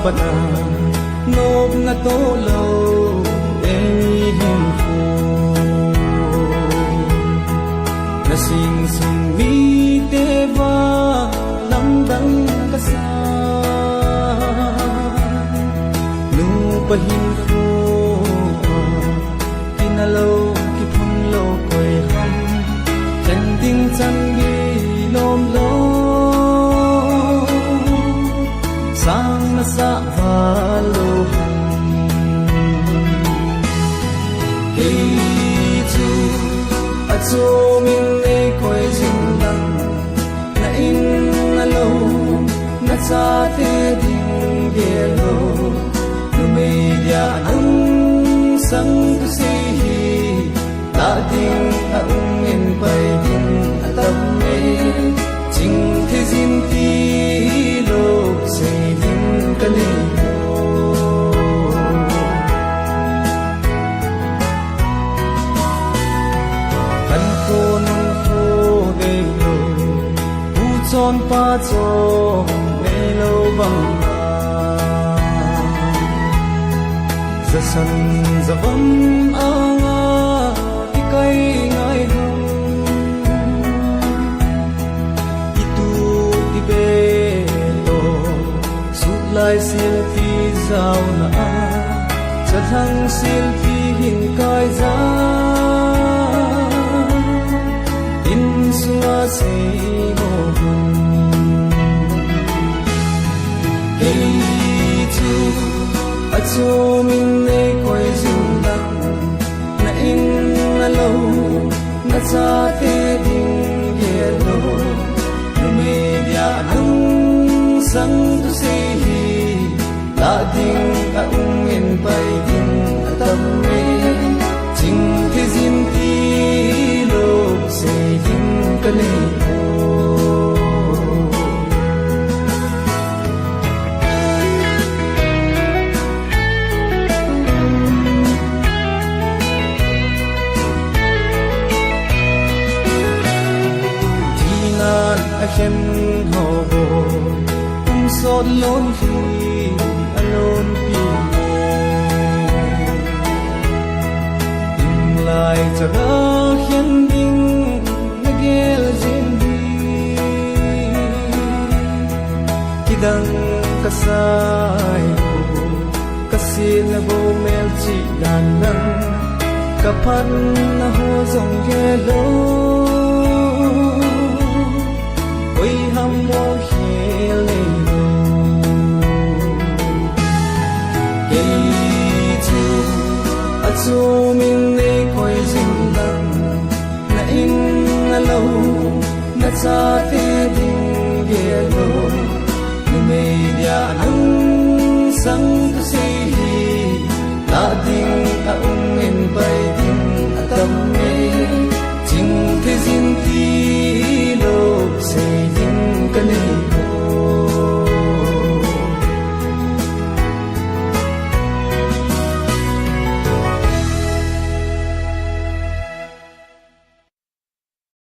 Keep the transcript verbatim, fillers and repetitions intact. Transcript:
Patna nopna toh lou ei hinkho, na sing sung mite vang lamdang kasa. Nupa hinkho a kinah lou, kiphun lou koi ham, chen ding chan gei lom lou, sang nasah val lou ham. Kei chu achom in nei koi jing lang, na in na lou, na chate ding gel lou, numei dia nang sang tu sei hi, lah ding a um in pai ding a tam e. Ching thei jin ti lou sei ding ka nei lou. Kan kho nun kho dei lou, pu chon pa chon nei lou bang a, jasan javom anga kikai ngai ham. Itu ti be to, sutlai silpi jaona a, chathang silpi hin kai ja, in sunga sei mo hun. Kei chu achom in nei koi jing lang, na in na lou, na chate ding gel lou, numei dia nang sang tu sei hi, lah ding a um in pai ding a tam e. Ching thei jin ti lou sei ding ka nei lou. Thinan a khen ho bo, um sot lon hi a lon pi. Tum lai changa khen ding na gel jing hi, kidang ka sai lou, ka sina bo melchih dan lang, ka phatna ho jong gel lou, koi ham mo khel nei lou. Kei chu achom in nei koi jing lang, na in na lou, na chate ding gel lou, numei dia nang sang tu sei hi, lah ding a um in pai ding a tam e. Ching thei jin ti lou sei ding ka nei